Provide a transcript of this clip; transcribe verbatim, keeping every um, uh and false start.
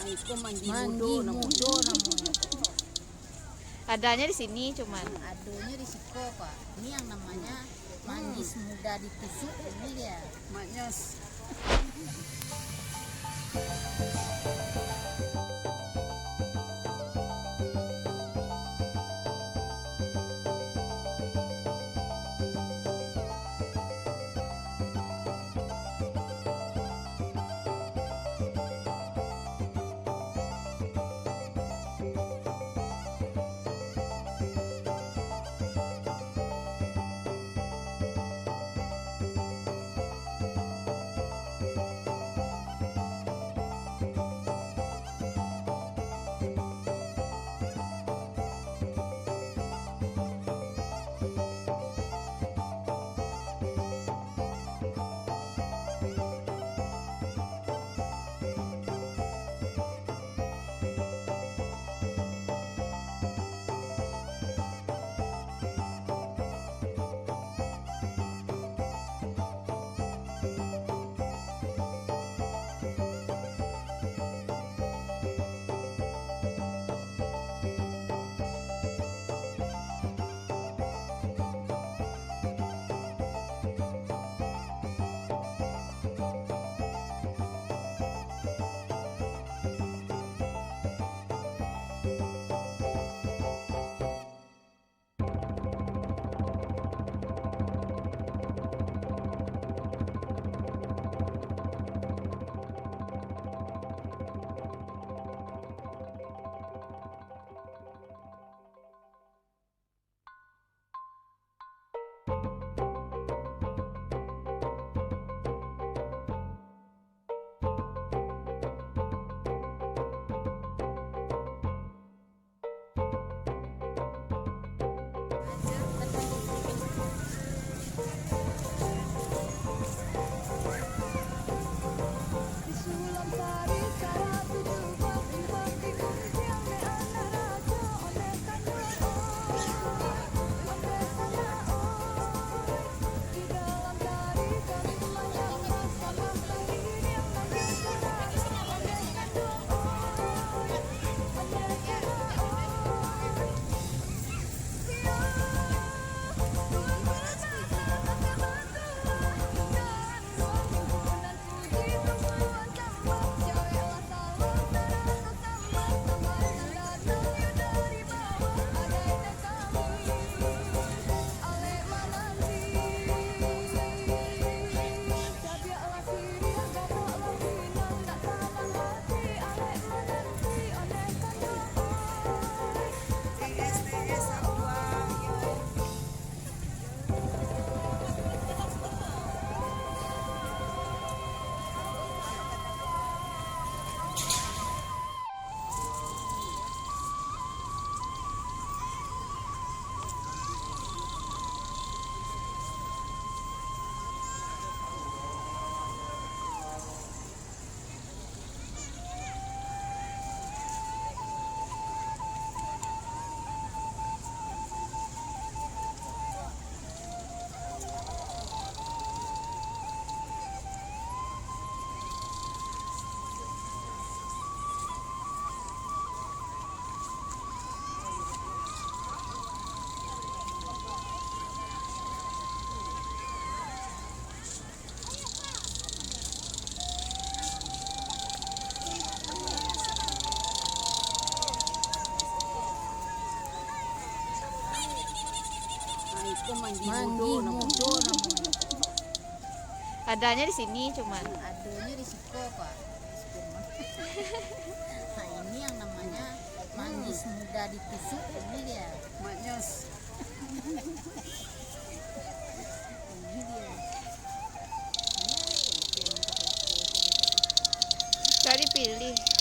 Iko manggih mudo namonyo. Adanya di sini cuman. Adonyo di siko, Pak. Ini yang namanya manggis muda ditusuk, ini dia. Maknya s- Manggih mudo namonyo. Adanya di sini cuman. Adonyo di siko, Pak. Nah, ini yang namanya manggis muda ditusuk, ini dia. Maknya s- Ini dia. Bisa dipilih.